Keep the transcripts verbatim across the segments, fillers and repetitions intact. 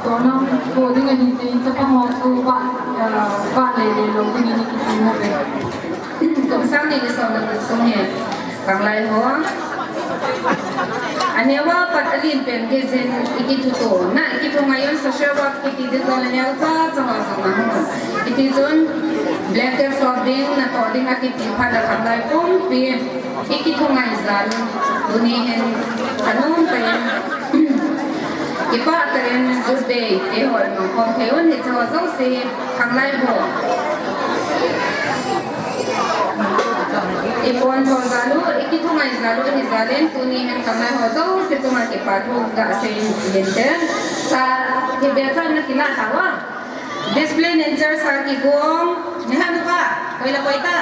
Tona ko ding ani te chapang ho chu ba, ah, ba le le lo ding ani kiti mo ve. Kum sang ni le som le gup sung hi khanglai ho. Aneo a pat alen pen gei jin i kithuto na, i kithu ngai un social work kiti ding jong le neocha cha ho jong na ho. Hiti chun blanket sop ding, natoh ding akiti phat le khanglai pumpi i kithu ngai jal un. Tuni hin anom tah in, kipah tah in Youth Day eiho i mang khom thei un, hiche ho jouse khanglai ho i pon tho jal u, i kithu ngai jal u ahi jal in, tuni hin khanglai ho jouse chunga kipa thu gasei in tin te. Sa, hi be chan na kila tha uva. Discipline in church a kigong, ni hanu va, koi la koi ta.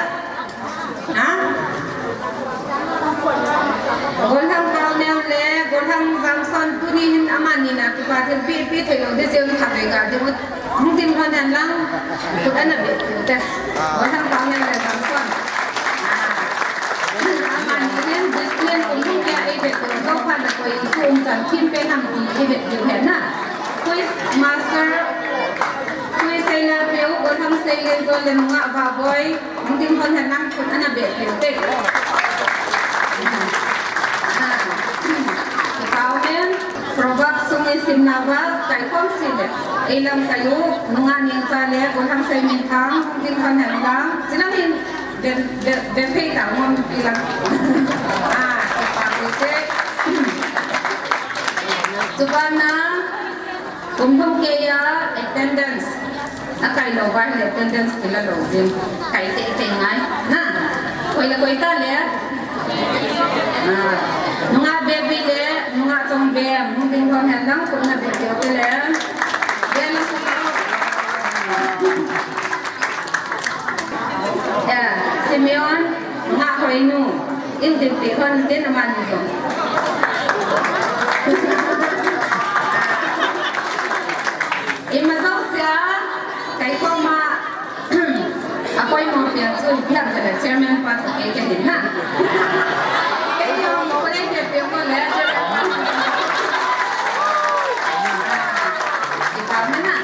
Ha? Golhang Paoneo le Golhang Jamson, tuni hin amani na kipa thilpeh peh thei lou ding jeh un khatvei ga ding u hung ding lhon hen lang, khut ana beh piu te. Golhang Paoneo le Jamson. Ah. Amani hin discipline kum lhung kei a ei beh piu, jou phat na koi in chu um chan thim pen ham ti ei beh piu hen na. Quiz master, quiz seila piu, Golhang Seile Jol le nungah Vahboi. Hung ding lhon hen lang khut ana beh piu te. Ah, kipah uhen, Proverbs sung isimna uva kaikhom sile, ei lamkai u, nungah Nengcha le Golhang Seiminthang, hung ding lhon hen lang, chilang hin be, be, be phei ta ngom ilang. Ah, kipah u te. Chubana, kum lhung kei a attendance akai lou va ahile attendance kila lou jin. Kai teitei ngai. Na, koi le koi ta le. Ah, nungah Bebi le nungah Chongbem, hung ding lhon hen lang khut na beh piu te le. Be la su. Eh, Simeon, nungah Hoinu, in ding pi hon tin amani jong. Ima jouse a, kaikhom a, apoimo pen chu ipi ham tile chairman pa toh kei kahin na. Kei jong ko le kei pe ko le chairman pa. Kipah uhen na.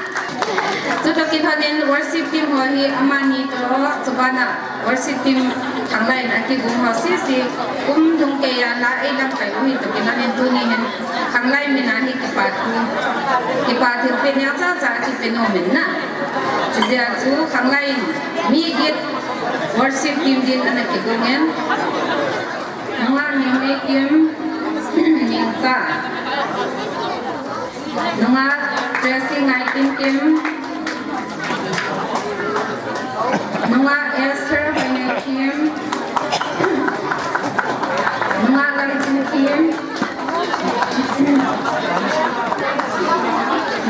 Chutoh kilhon in worship team ho hi amani toh, chubana worship team khanglai in akigong ho sese, kum lhung kei a la ei lamkai u hi toh kilhon in tuni hin khanglai min a hi kipa thu, kipa thilpeh neocha cha kipe nom in na. Chujeh a chu khanglai in mi get worship team din ana kigong in. Nungah Mingmei Kim, Nengcha. Nungah Tracy Ngaitinkim. Nungah Esther Hoineikim. Nungah Lamjinkim.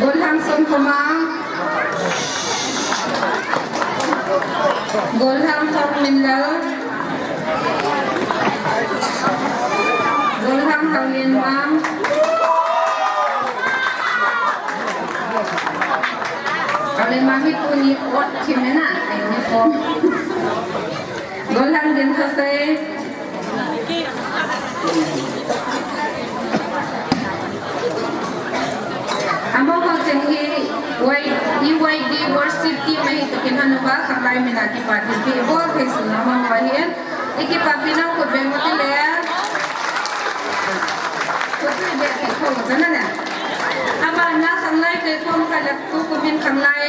Golhang Sonkhomang. Golhang Thangminlal. Golhang Haolenmang. Haolenmang hi tuni ot thim e na, uniform. Golhang Dinthasei. Amaho cheng hi Y-, E Y D worship team ahi toh kilhon uva khanglai min a kipa thilpeh ibol thei sun amaho ahin. I kipapi nau khut beng u tile. Khut beng thei tho chana le. Abana khanglai kaikhom khat le tukum in khanglai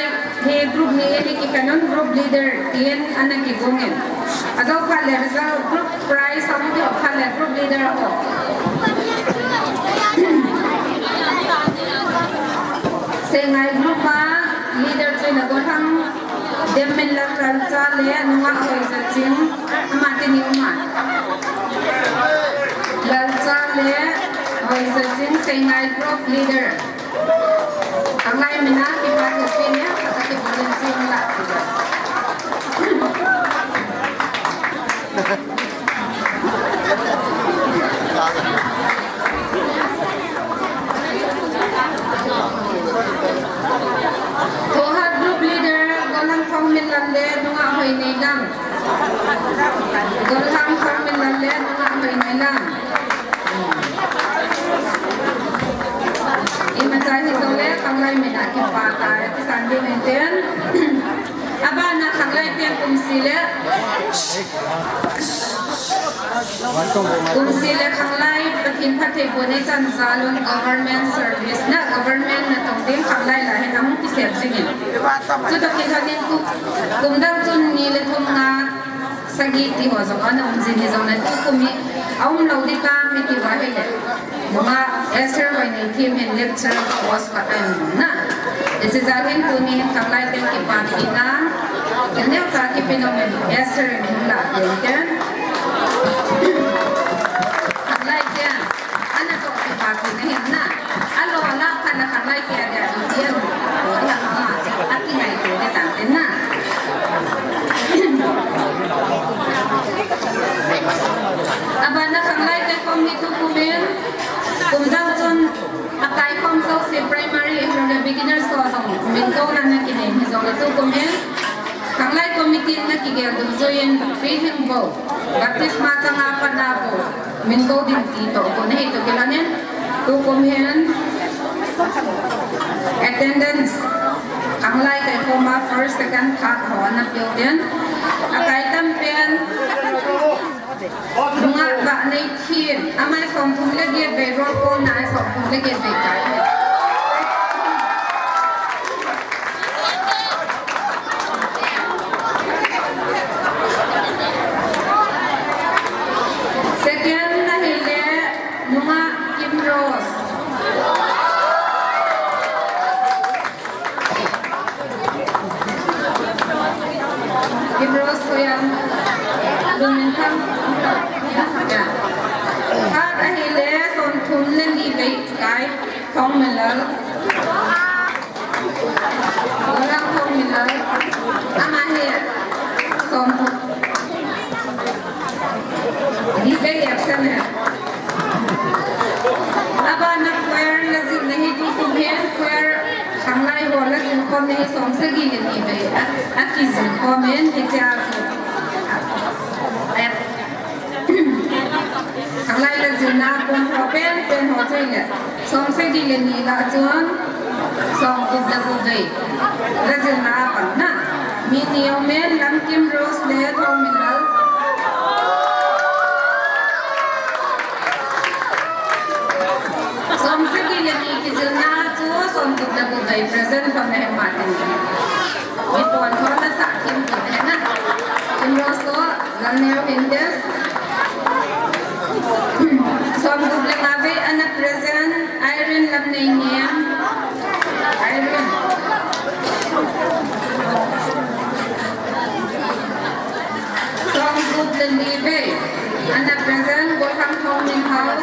hi group ni in i kikhen un group leader tin ana kigong in. Ajou phat le result group prize ahung kihop phat le group leader ho. Seingai group a leader chu ina Golhang Demminlal Lalcha le nungah Hoijaching, ama teni uma. Lalcha le Hoijaching Seingai group leader. Khanglai min a kipa thilpeh neocha kibol in chun la. Thohat group leader, Golhang Thangminlal le nungah Hoineilam. Golhang Thangminlal le nungah Hoineilam. Imacha hijongle khanglai min Kipa tai, kisan ding in tin. Abana khanglai te kum sile. Kum sile khanglai Pathen phattheibohna ichan jalun government service na, government natong ding khanglai lah hin ahung kisem jingin. Chutoh kilhonin kum, kum dang chun ni le thum nga sagi ti ho jong ana um jin hijongle tukum hi aum lou ding ham iti uva ahile. Nungah Esther Hoineikim hin lecturer post khat aum na. Hiche jal hin tuni hin khanglai ten kipa tina. Neocha kipe nom in Esther in hung lah peh in tin. Khanglai ten ana toh kipa tina hin na. Alo la phat na khanglai ten dia ding tin. Alo la ma. Akingai tu de tan tin na. Abana khanglai te khom hi tukum in, kum dang chun akai khom jouse primary, intermediate, beginners ho jong min kouna ana kinei hijongle tukum in, khanglai committee in ana kigel dungjuiyin, Pi Lhingbou, baptisma changa pat a bou min kou ding ti toh kou nahi toh kilhonin, tukum hin attendance, khanglai kaikhoma first, second, third ho ana peh uvin, akai tampen, Nungah Vaneithem, ama hi somthum le get vei, roll call na hi somthum le get vei kai. Second na hile, Nungah Kimrose. Kimrose Khoyam. Lungminthang. Ya. Third ahile, somthum le ni vei kai, Thongminlal. Golhang Thongminlal. Ama hi somthum. Ni vei absent e. Abana choir la jilna hi tukum hin choir khanglai ho la jil khomna hi somsagi le ni vei a, akijil khom in hichea chu. Khanglai la jilna pon ho penpen ho chu ahile. Somsagi le ni lah chun somgup le gup vei. La jilna a pang na. Mi ni aumin, Lamkim Rose le Thongminlal. Somsagi le ni kijilna chu somgup le gup vei present khom na hi matin. Mi pon ho la sa kim tu de na. Kim Rose to. Lamneo Hindes. Somgup le nga vei ana present Irene Lamneiniam. Irene. Somgup le ni vei ana present Golhang Thongminlal.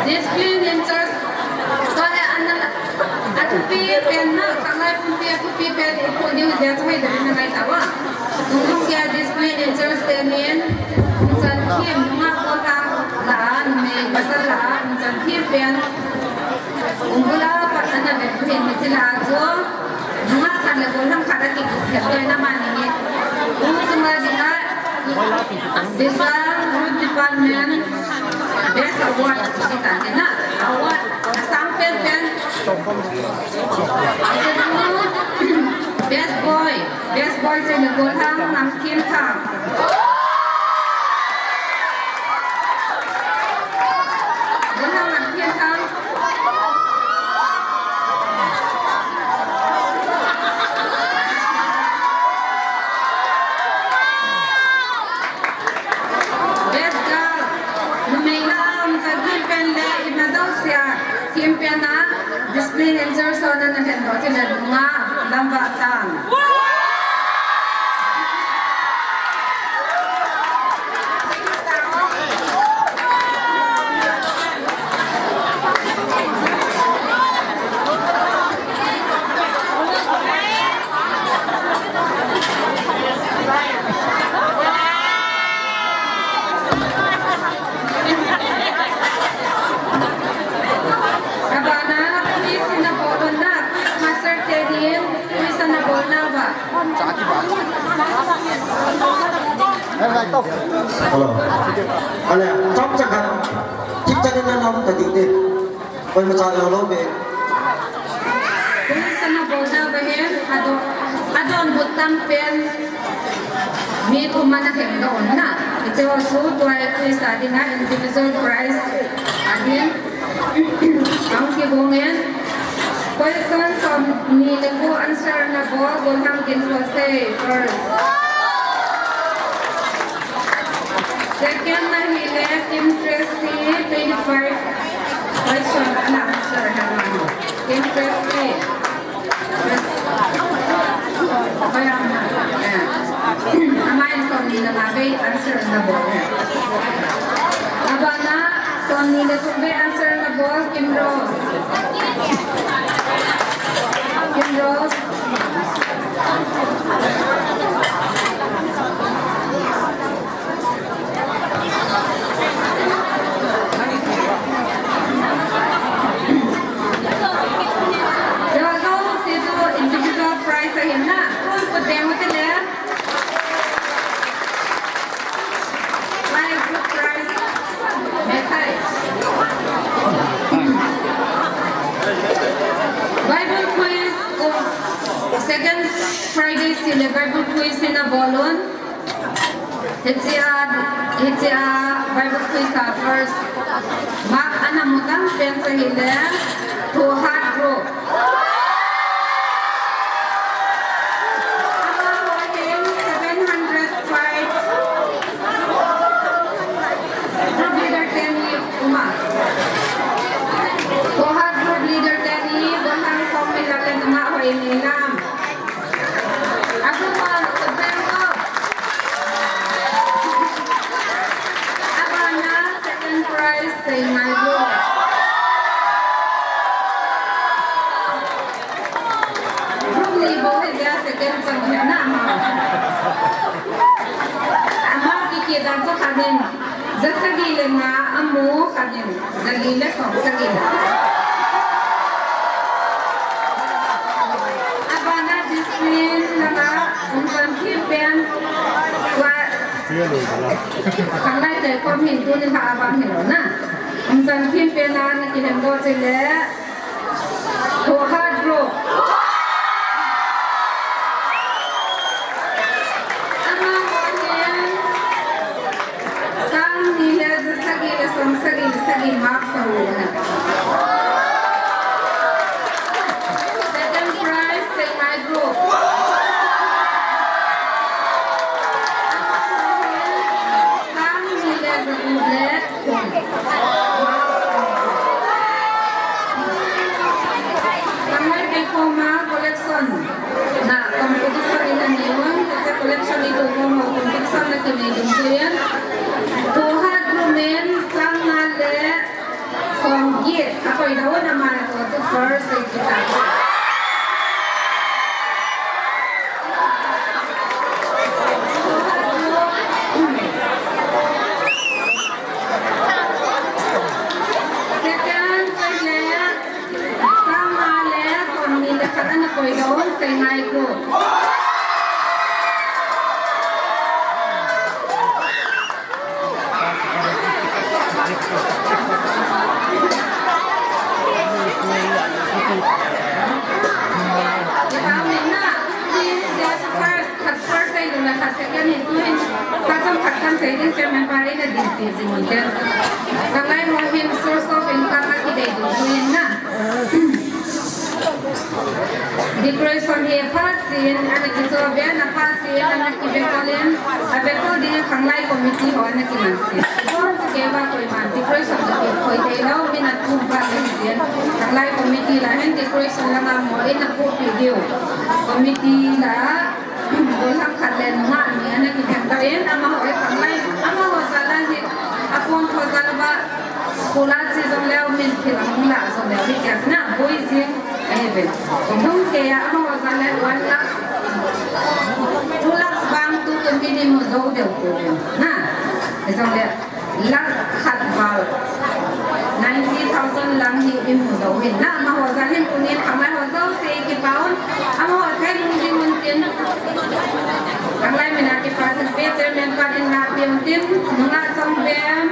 Discipline in church. Ko he ana athupi pen na, khanglai pumpi athupi pen ipu diu jia choi da na ngai tawa. Nung kia discipline in church te nin, nung chan kim, nunga ko ta la, numei pasal la, nung chan kim pen. Ungkula pat ana ve hin hiche la chu. Nunga khat le golhang khat a kigup thei na mani hi. Ung chunga dinga Disa Youth Department Best Award ti ta na. Award asang pen pen. Best Boy. Best Boy chu na Golhang Ngamthinthang. Golhang Ngamthinthang. Best Girl. Numei lam, chagin pen le, ima jousea. Thim pen a, discipline and church on ana hen do, chile nunga, lamva chan. Abana, Christmas na bolon na, Christmas Hello. Ale, chomcha khat. Thipchan in na nom ta ding te. Koima cha lo lo be. Police ana bol da ba hen, adon, adonbut tam pen mi thum ana hem doh un na. Hiche ho chu tua quiz a dinga individual prize ahin. Ang kibung in. Question somni le ko answer na bol, Golhang Ginlhose first. Second na hile Kim Tracy, twenty-five question ana answer na bol. Kim Tracy. Yes. Koi am na. Eh. Ama in somni le nga vei answer na bol. Abana somni le thum vei answer na bol Kim Rose. Kim Rose. Jojo, se tu individual prize ahi na. Kun ko demo te le. Five group prize. Methai. Bible quiz ko second Friday sile Bible quiz ina bolon. Hichea, hichea Bible quiz a first mark ana mu tam pen chu hile Thohat group. Amaho hin seven hundred five. Group leader teni uma. Thohat group leader teni, Golhang Khongmil le nungah hoi ni lam. Aduman, Kutbeng ko. Abana second prize, Seingai ko. Group ni bou hi dia second chang hi na ama. Ama kikit dan chu khat in. Jasagi le nga amu khat in. Jali le som sagi. Abana discipline langa umchan thim pen. Wa. Khanglai te kom hin tuni ha abang hin na. Umchan thim pen na na kihem do chile. Thohat group. Amaho hin. Sang ni le ja sagi le som sagi le sagi mark sa hu na. Second prize, Seingai group. Sang ni le ja gup le thum. Khanglai kei koma collection. Na, competition ina nei un, hiche collection ito koma competition na kinei ding chu ahin. Thohat group in sang nga le som get. Akoi doh un ama to chu first se kita. Second, second. Sang nga le som ni le khat ana koi doh un Seingai ko. Sang ni na, ni le first. Khat first ahi lou le khat second hi tuhin. Khat chom khat kan sei ding chairman pa in adin ti jing un te. Khanglai ho hin source of income akidei ding tuhin na. Decoration hi aphat sin, ana kicho ve na phat sin, ana kive kol in, ave kol ding Khanglai committee ho ana kiman sin. Bon kei va koiman decoration koi thei lou, min athum va le hin. Khanglai committee la hin decoration la ngam mo in apu pi diu. Committee la Golhang khat le nungah ni ana kikhen doh in, amaho hi Khanglai, amaho jal a hi, apon tho jal uva, school a che jong leu, min thil ahung lah jong leu, hitia chun aboi jing ahi ve. Kum thum kei a, amaho jal le one lakh, two lakhs vang tukum hi imu jou deu tou na. Hijong le, Lakh khat val, ninety thousand lang hi imu jou hin na, amaho jal hin tunin, Khanglai ho jouse kipah un, amaho jal hin ding un tin. Khanglai min a kipa thanpi chairman pa in na, Tin, nunga Chongbem,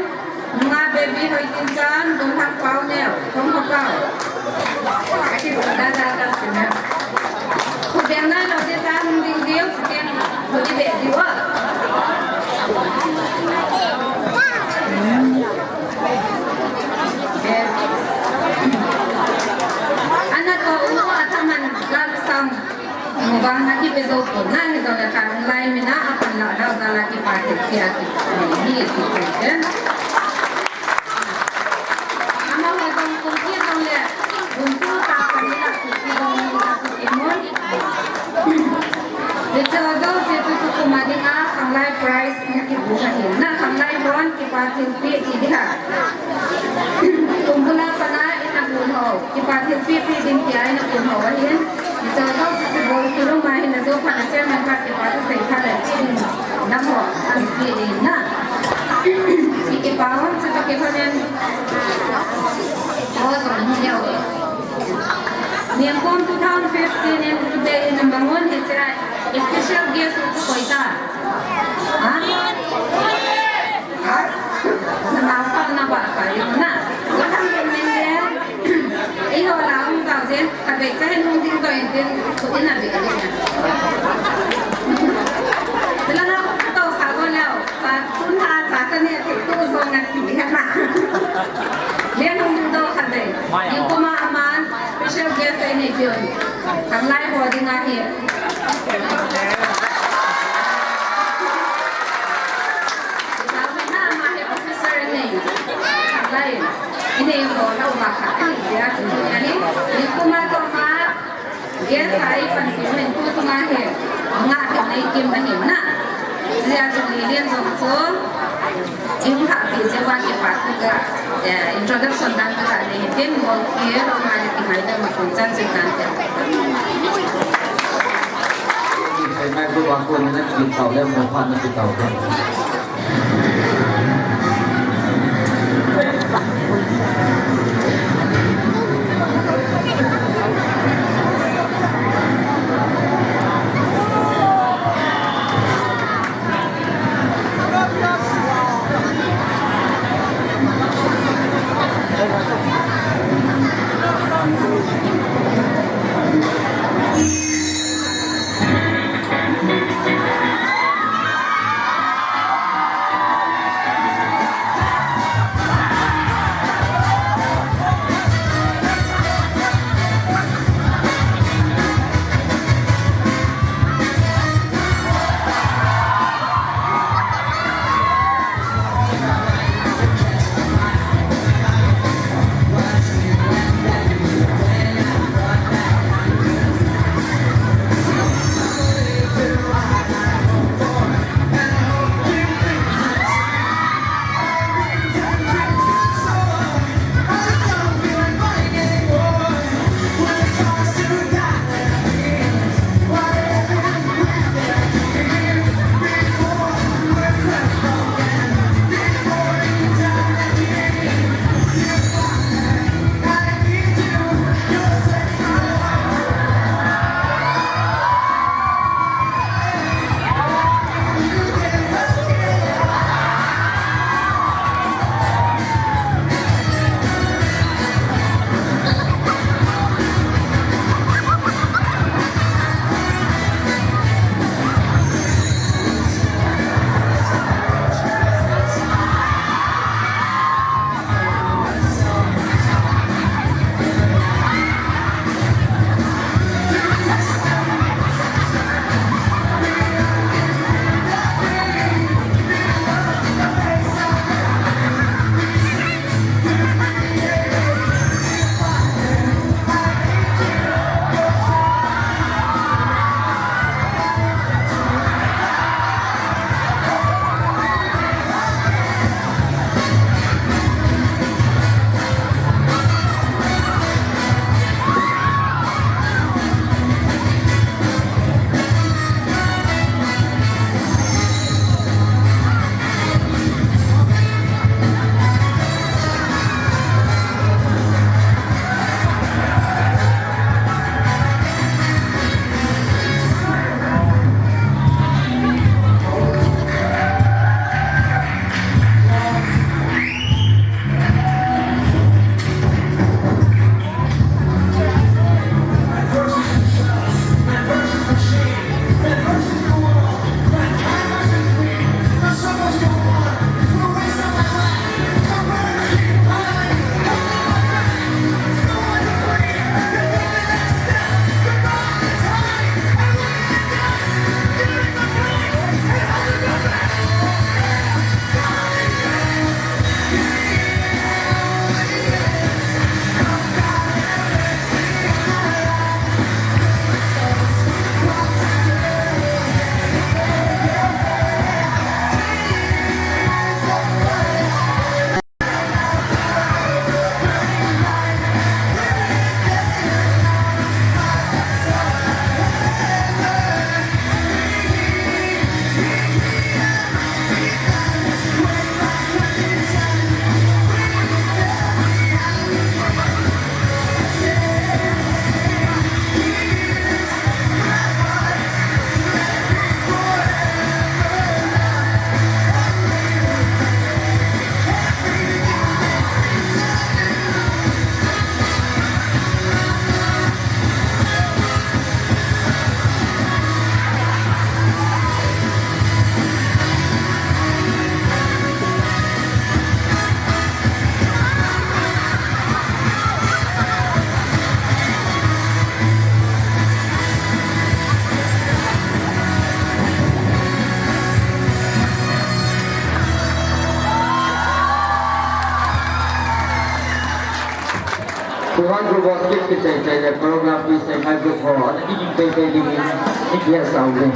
nunga Baby Hoitinchan, Dunlhang Paoneo, Thongkho Pao. Aki da da da sina. Khubeng na lo te chan ding diu, siten, khudi be diu. Ana ko u athaman gal sang. Mubang na kipe jou pon na, hijongle thanom lai mina apan la dau jal a kipa thei thei a ki, hi ki thei ten. Amaho jong kum ki jongle, gun chu ta pani la ki ki jong ni la ki ki mun. Hiche jouse chu chu kum a dinga khanglai prize na kibu ahi. Na khanglai hon kipa thilpeh ti ding ahi. Tumbul a pat a ina kun ho, kipa thilpeh peh ding tia ina kun ho ahin. Hiche jouse chu bol kilom a hin, ajo phat a chairman pa kipa thusei phat le chi ding dam ho, anpeh ding na. Ki kipa hon chu toh kikhonen. O, jong hi leo. Nikum two thousand fifteen in today in a mangun hiche a special guest u chu koi ta. Ha? Nangho na ba sa yo na. Walang rin men de. Eiho la hung jao jeng, khatvei cha hin hung ding doh in tin, kut in a be ding na. Sila na ko to sa ko leo, sa tun ha cha ka ne thei tu jong na ti ha na. Len hung ding doh khatvei. Nikum a aman special guest ei nei diu. Khanglai ho ding ahi. Khanglai. Inei ho lou ba kha. Ahi, ahi. Nikum a to ma. Guest a ipan kimin tu tu ma he. Nga he nei kim ba he na. Jia chu Lilian jong chu. Ihung lhahpi jeh uva kipa thu ka, eh, introduction dan ka nei tin, mol kit, mama le kingaidam a kon chan chu kan te. Sai mai bu ba ko na ki tao le mo pha na ki tao ka. Tuhan group ho skit kichai chai le choreography sei ngai group ho ana kiging teitei dingin, i kihetsah uve.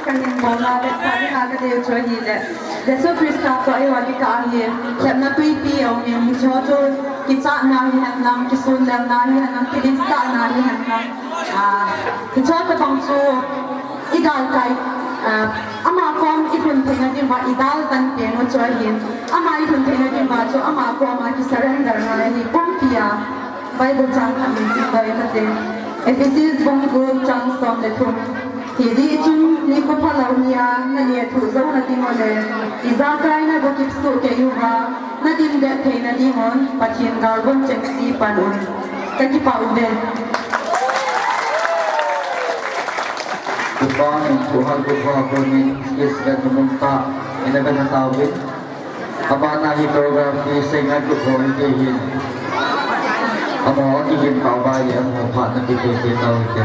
Kahin bolna le kha dinga kadei chu ahile, Jesu Christa toh eiho kikah ahi, lhepna twipi aumin, hicheho chu kichatna hihen lang, kisunlelna hihen lang, kidinsahna hihen lang. Ah, hicheho tobang chu i galkai, ah, ama kom i lhun theina dinguva i gal tan penu chu ahin, ama i lhun theina dinguva chu ama koma kisurrender na ahi, pumpi a. Bible chang khat min simdoh kate. Ephesus bung gup chang som le thum. Hijeh chun nikho phalou nia nalethuh jouna dingu le, ijakaina bou kipsoh kei uva, nadin beh theina dingun, Pathen galvon chengse pan un. Kakipah uve. Tupa in Tuhan Tupa konin, yes, le tumung ta, ina bena tauvin. Abana hi choreography seingai group ho hite hin. Amo kijin kau bai le amo phat na kipeh peh tau te.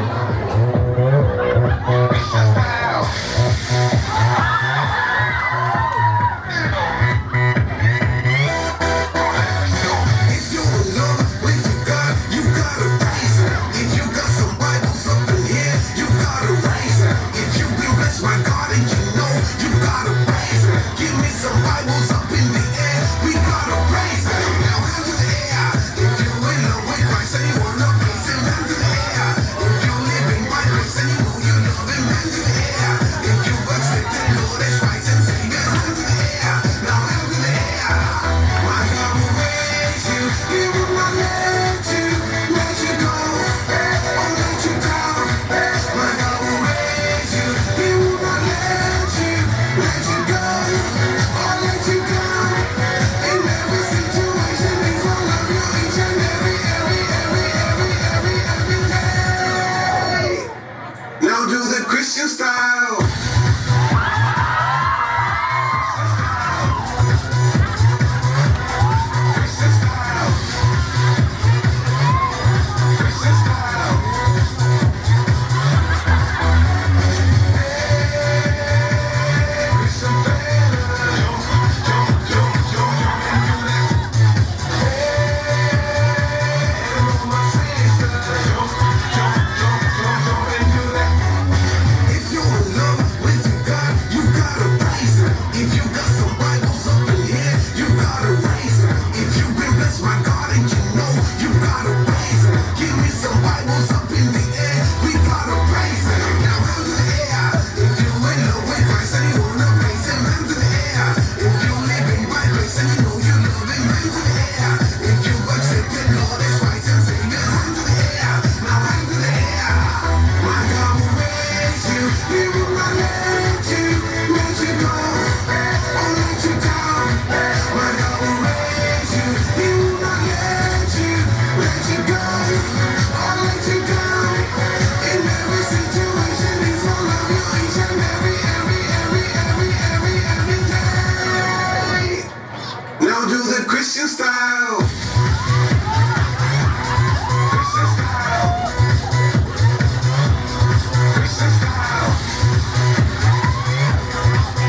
If you in love with your God, you gotta praise Him. If you got some Bibles up in here, you gotta raise Him. If you been blessed by God and you know, you gotta praise Him. Give me some Bibles up in the air, we gotta praise Him. Now hands in the air. If you in love with Christ and you wanna praise Him, hands in the air. If you living by grace and you know you love Him, hands in the air. If you accept the Lord as Christ and Savior, hands in the air. Now hands in the air. My God will raise you. He will not let you, let you go, or let you down. My God will raise you. He will not let you, let you go, or let you down. In every situation, He's gonna love you each and every, every, every, every, every, every day. Now do the Christian style. If you in love with your God, you gotta praise Him. If you got some Bibles up in here, you gotta raise Him. If you been blessed by God and you know, you gotta praise Him. Give me some Bibles up in the air, we gotta praise Him. Now hands in the air. If you in love with Christ and you wanna praise Him, hands in the air. If you living by grace and you know you love Him, hands in the air. If you accept the Lord as Christ and Savior, hands in the air. Now hands in the air. My God will raise you. He will not let you, let you go, or let you down. My God will raise you. He will not let you, let you go, or let you down. In every situation, He's gonna love you each and every, every, every, every, every, every day. Now do the Christian style. Christian style. Christian style.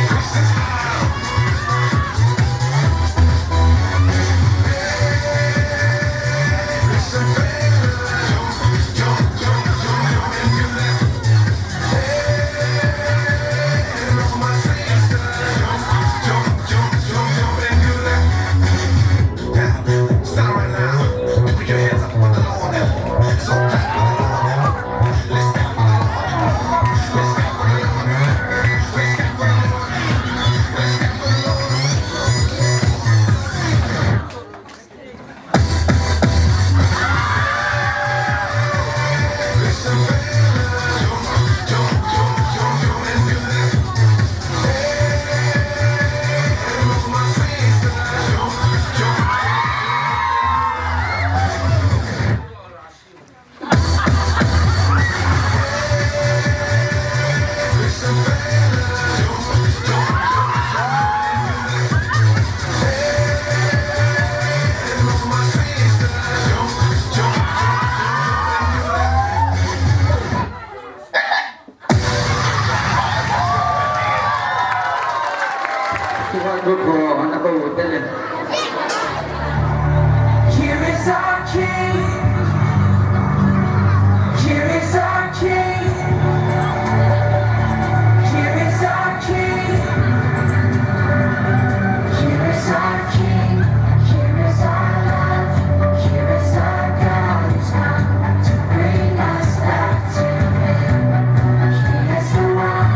Christian style. Christian style. Here is our King. Here is our King. Here is our King. Here is our King. Here is our love. Here is our God who's come to bring us back to Him. He is the one.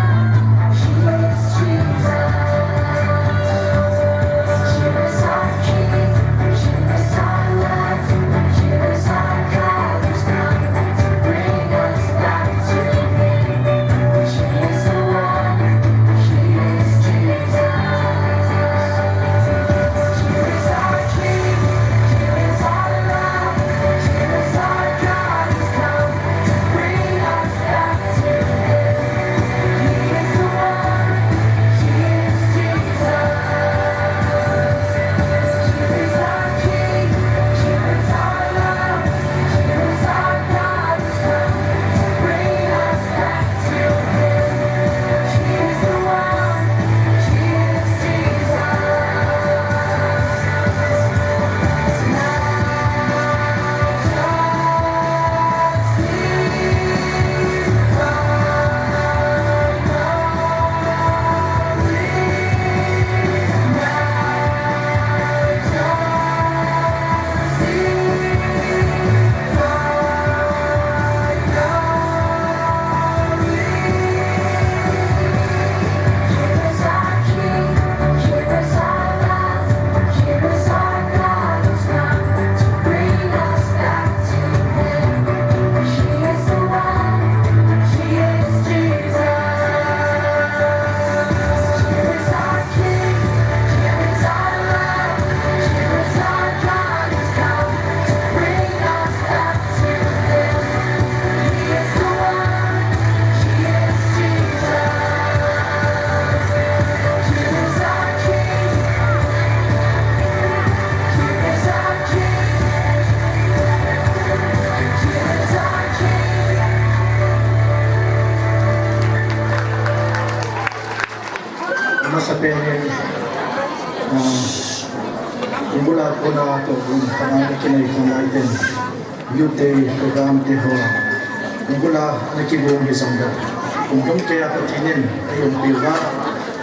He is Jesus. Here is our King. Here is our love. Here is Apen in, ah, Kumbula kona to, um, kana kinai kong lai ten. Youth Day program te ho. Kumbula ana kibol hi jong da. Kum lhung keiya Pathen in eiumpi uva.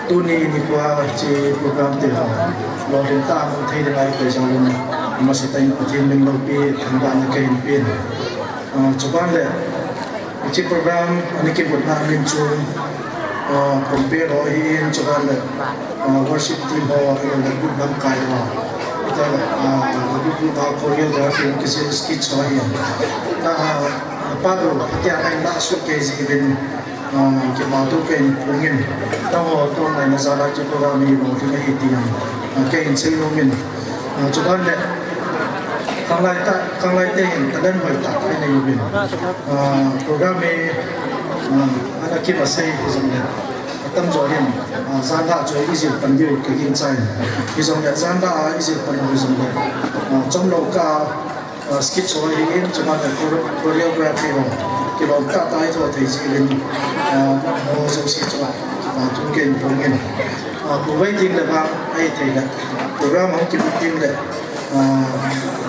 Tuni nikho a hiche program te ho lolhin tah a um thei ding ahi jong lun. Masa tah in Pathen min loupi, thangvahna kahin pen. Ah, chuban le, hiche program ana kibol na min chu, ah, compare ho ahin, chuban le, ah, worship team ho, le group lamkai ho. Chuban le, ah, group, group ho choreography, kisi skits ho ahin. Ah, ah, pa do, tia ngai na su ke ji bin, ah, kipa thu kahin phong in. Nangho, tuni a jal a chu program hi lolhing ahi ti jong, ah, kahin seinom in. Ah, chuban le, khanglai tah, khanglai te hin talent hoi tah tah anei uvin. Ah, program hi, ah, ana kimasei hi jong le. Atamjo hin, ah, jan lah a chu ijil pan diu kahin chai. Hi jong le, jan lah a ijil pan u hi jong le. Ah, chomlou kah a, ah, skit show ahin, chuban le choreo-, choreography ho. Kilom tah tah a itho thei ji uvin, ah, ho jouse chunga, ah, thu kahin phong in. Ah, khu vai ding le vang, ahithei le. Program hung kimu ding le. Ah,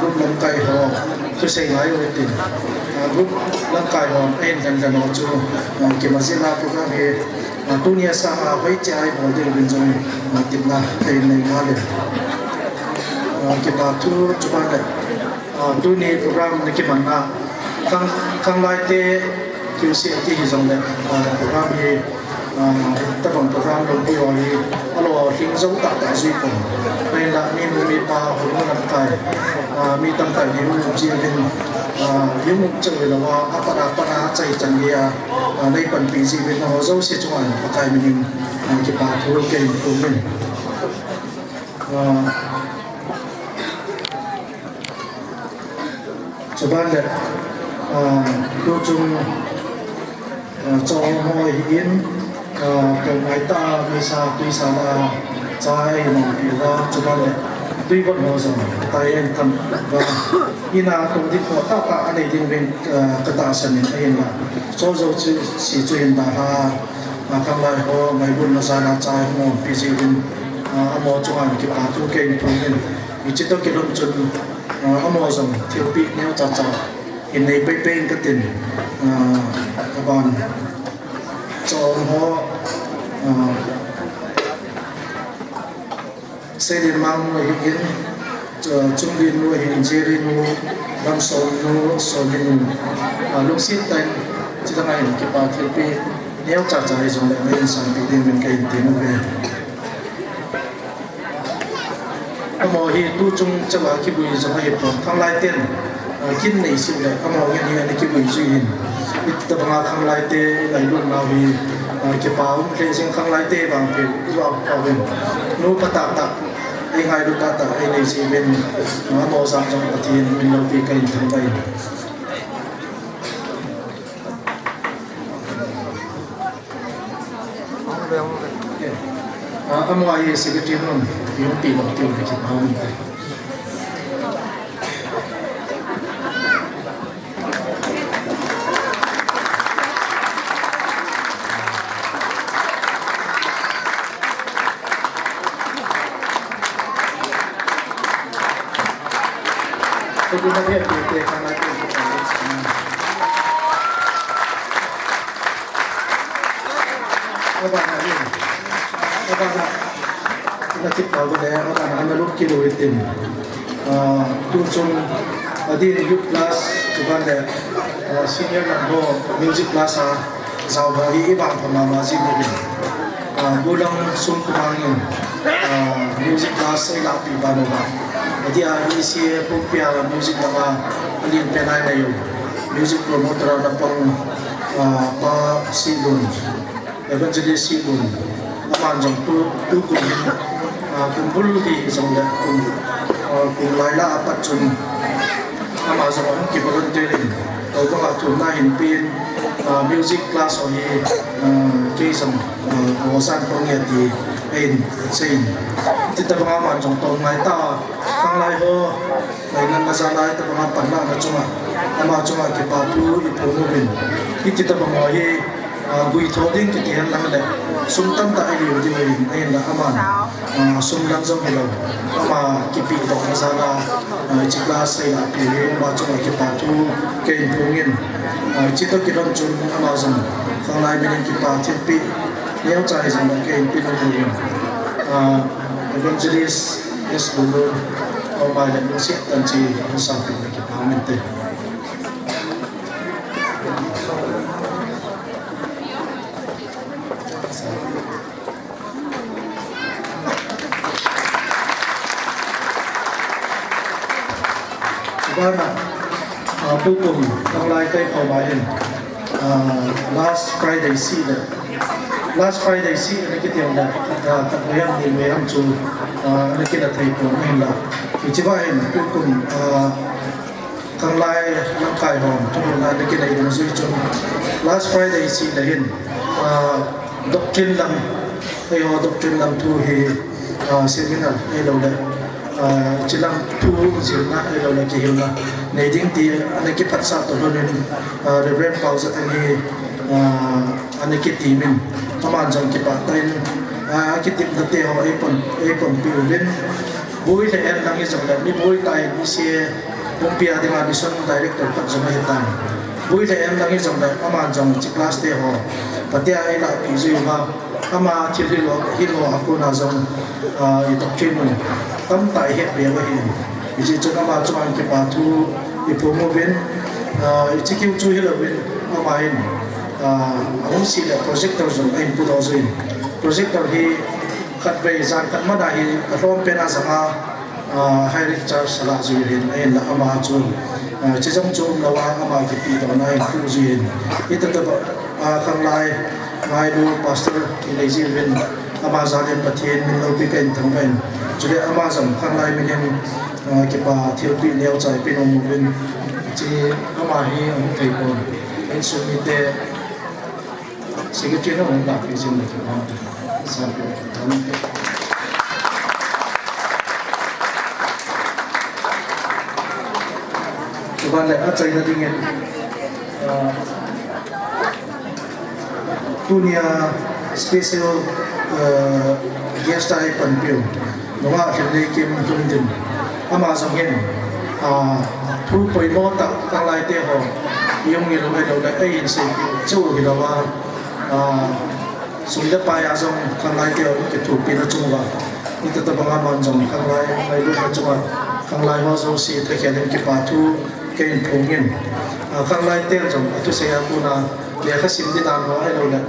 group lamkai ho, thusei ngai u hitin. Ah, group lamkai ho, ahin dan dan ho chu, ah, kima jing a program hi, ah, tuni a sanga hoiche a ibol diu vin jong, ah, tipna kahin nei ngal e. Ah, kipa thu chuban le, ah, tuni program na kiman na, khang, khanglai te, Q C A T hi jong le, ah, program hi, ah, tabang program lungpui ho hi, alolhing jou tah tah jui pon. Ahinla, minu mipa, houbung lamkai, ah, mi tamtah in hung um ji uvin, ah, hung um cheh u hilou a, apat a pat a chai chan gei a, ah, nei panpi ji uvin, ho jouse chunga Pakai min in, ah, kipa thu kahin phong in. Ah, Chuban le, ah, tuchung, ah, chom ho ahin, ah, tolngai tah a meisa tuisa la chai nom pi uva, chuban le, tuivot ho jong, tai en tham uva. Ina tong ding ho tah tah anei ding uvin, ah, katahsan in ahinla. Chojou chu, si chu hin dalha, ah, khanglai ho, ngailutna jal a chai nom pi ji uvin, ah, amaho chunga kipa thu kahin phong in. Hiche toh kilhon chun, ah, amaho jong thilpeh neocha cha hin nei pei pei in katin, ah, aban chom ho, ah, Seilenmang nu ahin, chu, Chunglin nu ahin, Jerry nu, Lamsom nu, Somi nu, ah, lungset tah in, chuteng a hin kipa thilpeh neocha cha hi jong le, nei sanpeh ding uvin kahin tem uve. Amaho hi tuchung chauva kivui jong ahipon, khanglai ten, ah, kin nei sih le, amaho ngen hi ana kivui jui hin. Hitabanga khanglai te, i ngailut nau hi, ah, kipa um lheh jing, khanglai te vang peh, jua peh uvin. Nu phatah tah, ei ngailut tah tah, ei nei jing uvin, ah, amaho jal jong Pathen min loupi kahin thangvah in. Ah, amaho hi secretary nun, hung pi lou tiu le kipa um te. Abana in, abana, na tip tau le, abana, ana lut kit u hitin. Ah, tuchung, adin youth class, chuban le, ah, senior lam ho, music class a, jao ho hi i vangpha mama jing uvin. Ah, Bulang Sum Kumang in, ah, music class ei lahpeh ban uva. Adia hi C A Pumpi a music lama alen pen a inei u. Music promoter a ana pang, ah, Pa Silun, Evangelist Silun. Aman jong tu, tukum, ah, kum bul hi jong le kum, ah, kum lai lah a pat chun ama jong ahung kivolunteer in, tobang a thumna hin pen, ah, music class ho hi, ah, kei jong, ah, asan pang e ti eihin seiyin. Hitabang a aman jong tolngai tah a, khanglai ho, ngailutna jal a hitabang a panlahna chunga, ama chunga kipa thu i phong uvin. Hitabang ho hi, Ah, gui tho ding kiti hen lang le, sum tamtah i lhiu ding ahin, ahinla ama, ah, sum lang jong hilou. Ama kipedohna jal a, ah, hiche class eila pe hi, ama chunga kipa thu kahin phong in. Ah, hiche toh kilhon chun ama jong, khanglai min in kipa thilpeh neocha hijongle kahin pe nom in. Ah, Evangelist S Lulu, ama le lungset tah in hiche hin sampeh le kipa um inte. Chubana, ah, tukum, khanglai taikhom a hin, ah, last Friday seh le, last Friday seh ana kiti le, ah, khat vei ham ni vei ham chu, ah, ana kila thei pon ahinla. Hiche va hin, tukum, ah, khanglai lamkai hon, thuhilna ana kinei dungjuiya chun, last Friday seh le hin, ah, doctrine lam, eiho doctrine lam thu hi, ah, seminar ahiloule, ah, hiche lam thu jilna ahiloule kihilna nei ding ti ana kiphatsah toh lhon in, ah, Reverend Paojathang hi, ah, ana kitem in, aman jong kipah tah in, ah, akitepna te ho eipon, eiponpi uvin, boi le en lang hijongle, mi boi tah in E C A pumpi a dinga mission director khat jong ahitan. Boi le en lang hijongle, aman jong hiche class te ho, phatea eilahpeh jui uva, ama thil hil ho, hil ho a kona jong, ah, i doctrine u tamtah ihetbe u ahin. Hijeh chun ama chunga kipa thu iphong uvin, ah, hiche kiu chu hilouvin, ama hin, ah, ahung seh le projector jong ahin pudoh jui in. Projector hi khatvei jan khat man a hi alhom pen a janga, ah, hiring charge alah jui in, ahinla ama chu, ah, hiche jong chu umlou a ama kipedohna ahin puh jui in. Hitobang, ah, khanglai ngailu pastor inei jiuvin, ama jal in Pathen min loupi kahin thangvah in. Chule ama jong khanglai min in, ah, kipa thilpeh neocha ipe nom uvin. Hiche ama hi ahung thei pon, insung mite, secretary na hung lahpeh jing le kipa, sampeh le kipa. Chuban le achaina dingin, ah, tunia special, ah, guest a eipanpiu, nungah Lhimneikim Lhumdin, ama jong hin, ah, thu poimo tah khanglaite ho, i hung ngil u ahiloule eihin seipeh chu hilouva, ah, sum le pai a jong khanglaite ho kithopina chung uva, hitobang a aman jong khanglai ngailutna chunga khanglai ho jouse thakhel in kipa thu kahin phong in, ah, khanglaiten jong athusei a kona lekha sim di dan ho ahiloule,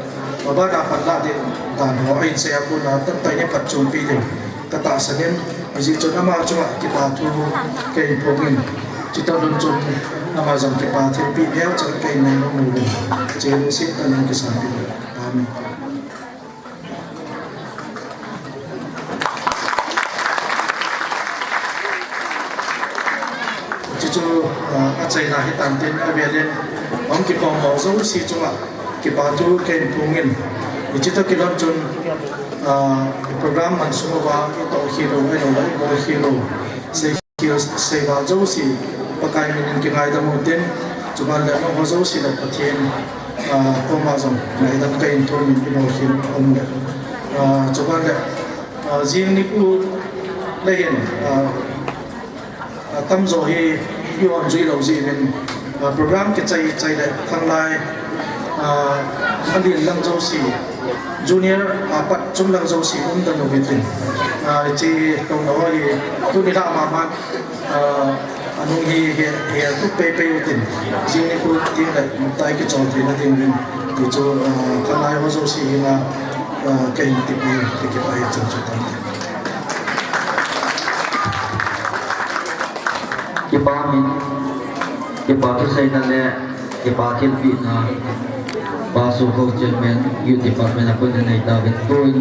abana panlah di dan ho ahin sei a kona tamtah in phatchompi ding katahsan in, hijeh chun ama chunga kipa thu kahin phong in, chutoh lhon chun ama jong kipa thilpeh neocha kahin nei nom uvin, hiche lungset tah in kisanpeh uve. Amen. Chuchu, ah, achaina hitan tin, avelin ahung kikhom ho jouse chunga kipa thu kahin phong in, hiche toh kilhon chun, ah, program man sung uva itoh khel u ahiloule ibol khel u, sei khel, seival jouse Pakai min in kingaidam u hitin, chuban le nangho jouse le Pathen, ah, koma jong ngaidam kahin thum in ibol khel u aum le, ah, chuban le, ah, jing nikho le hin, ah, atamjo hi i-on jui lou jeh in, ah, program kichai chai le khanglai, ah, alen lang jouse, junior apat chom lang jouse umdan u hitin, ah, hiche touna ho hi tuni lha mama, ah, anung hi he, he tup peipei utin, jing nikho teng le mutai kichol theina dingin, ti chu, ah, khanglai ho jouse henga, ah, kahin tepna, kakipah e, chang chu tante. Kipa min, kipa thuseina le kipa thilpehna, Pa Sokho Chairman, Youth Department a kon inei tauvin, tun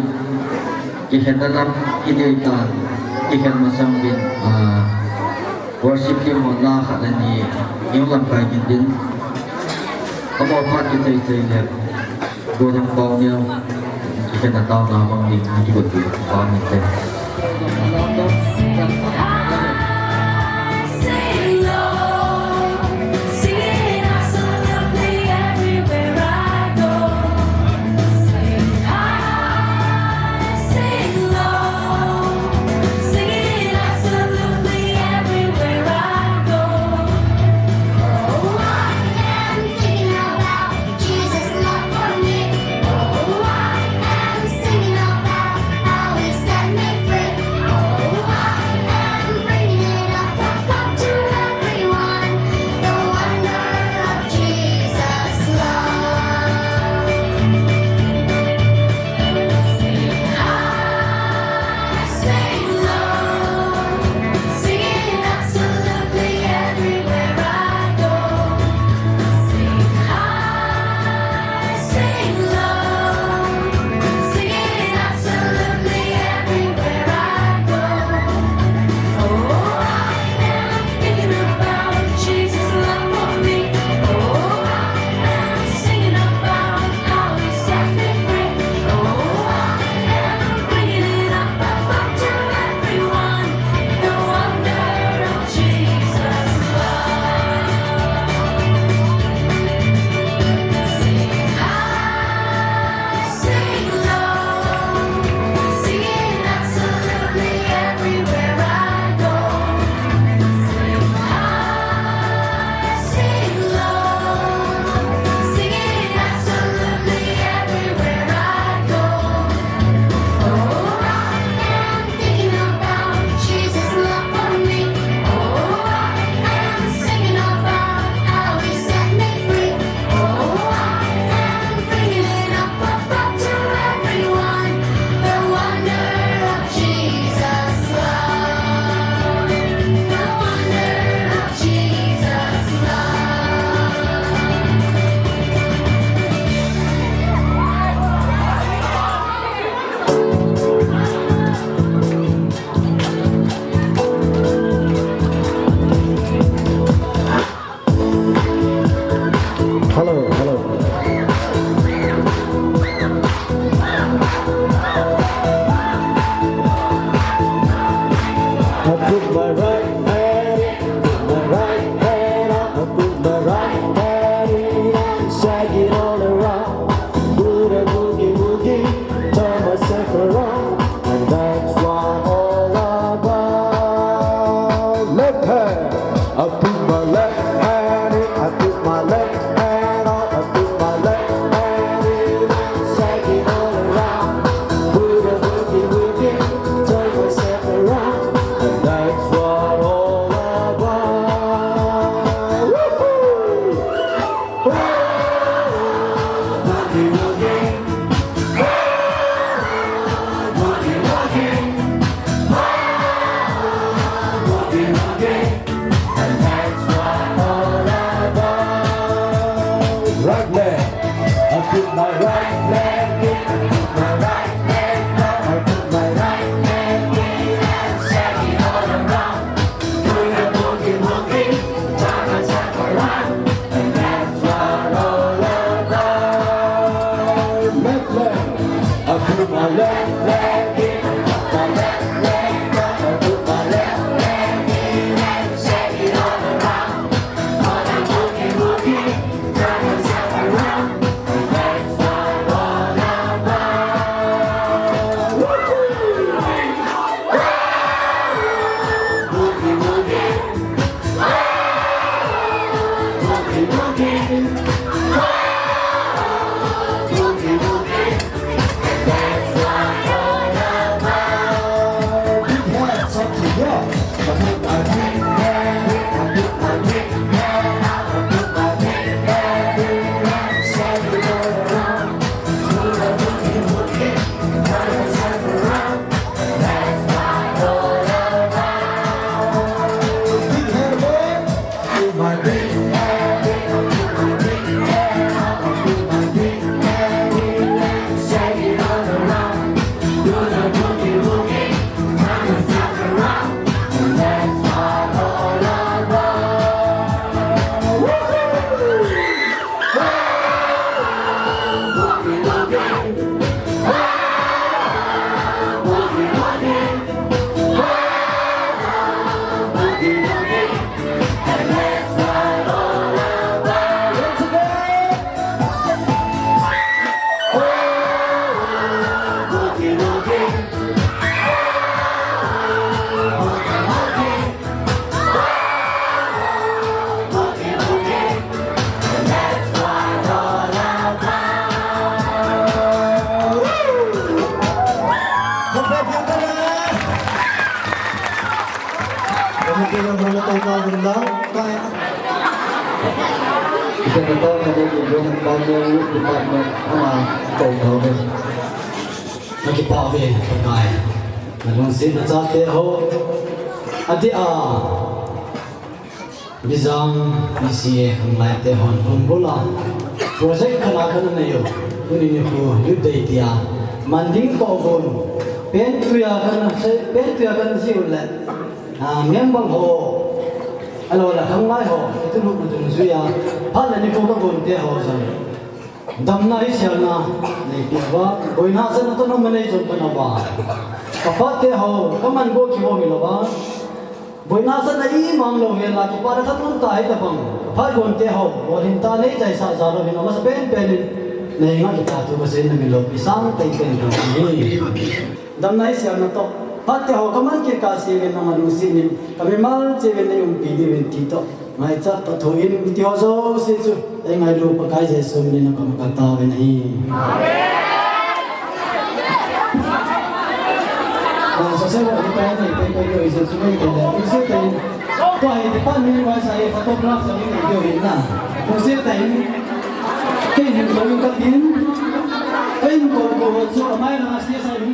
kikhenna lam inei tan, kikhen masang uvin, ah, worship team hon la khat le ni, i-lamkai kit in, amaho phat kichai chai le, Golhang Paoneo, kikhenna taona bang ding, kigot ding, Pa min te. I put my right hand in, I put my right hand out, I put my right hand in, I shake it all around. Do the boogie woogie, turn myself around, and that's what all about. Left hand, I put my left hand in, I put my left hand out, I put my left hand in, I shake it all around. Do the boogie woogie, turn myself around, and that's what all about. Woohoo! Boogie woogie. Boogie woogie. Boogie woogie. And that's what all about. Right leg. I put my right leg in. I put my right leg out. I put my right leg in. And shake it all around. Do the boogie woogie. Turn myself around. And that's what all about. Left leg. I put my left leg in, I put my left leg out, I put my left leg in, and shake it all around. All the boogie woogie, turn yourself around, and that's what all about. Woo-hoo! Boogie woogie. Boogie woogie. Boogie woogie. That's what all about. Big hands up to you. I put my big hand in, I put my big hand out, I put my big hand in, and shake it all around. Do the boogie woogie, turn yourself around. That's what all about. Big hand, boy. Put my big hand in, put my big hand out, put my big hand in, shake it all around. Do the boogie woogie, turn yourself around, and that's what all about. Woo-hoo! Boogie woogie. Boogie woogie. Boogie woogie. And that's what all about. Once again. Boogie woogie. Boogie woogie. Nakipah uve, Pakai. Nalungsetna chate ho. Ati a. Bijang, P C A, khanglai te hon hung bula. Project khat a kana nei u. Tuni nikho, Youth Day tia. Man ding toh uvin. Pen tuia kana sei, pen tuia kana sei u le. Ah, member ho. Ahilou le khanglai ho. Itu lu ku dungjuia. Phat le nikho ka gon te ho jong. Damna hi siamna nei peh uva, boina hahsatna toh nom nei jong kana uva. Ka phat te ho, ka man go kivo hilou va. Boina hahsatna imang lou hel a, kipana thanom tah hi tabang. Ka phat gon te ho, lolhin tah nei chaisah jal uvin, amasapen pen in nei ngah kipathu kasei na min loupi sangtah in pen kan hi. Damna hi siamna toh. Phat te ho ka man kit kah a sei uvin nangma lungset in. Ka mimal cheh uvin nei umpi diuvin ti toh. Ngaichat toh thoh in ti ho jouse chu. Ei ngailu Pakai Jesu min in ka ma ka tao uvin ahi. Amen. Ah, sose ho, Pakai nei pe pe ko Jesu min ko le. Ise te. Tua hi department wise a photograph jong nei diu hin na. Use te. Kei hin ko in ka tin. Kei hin ko ko chu amai na stage a hin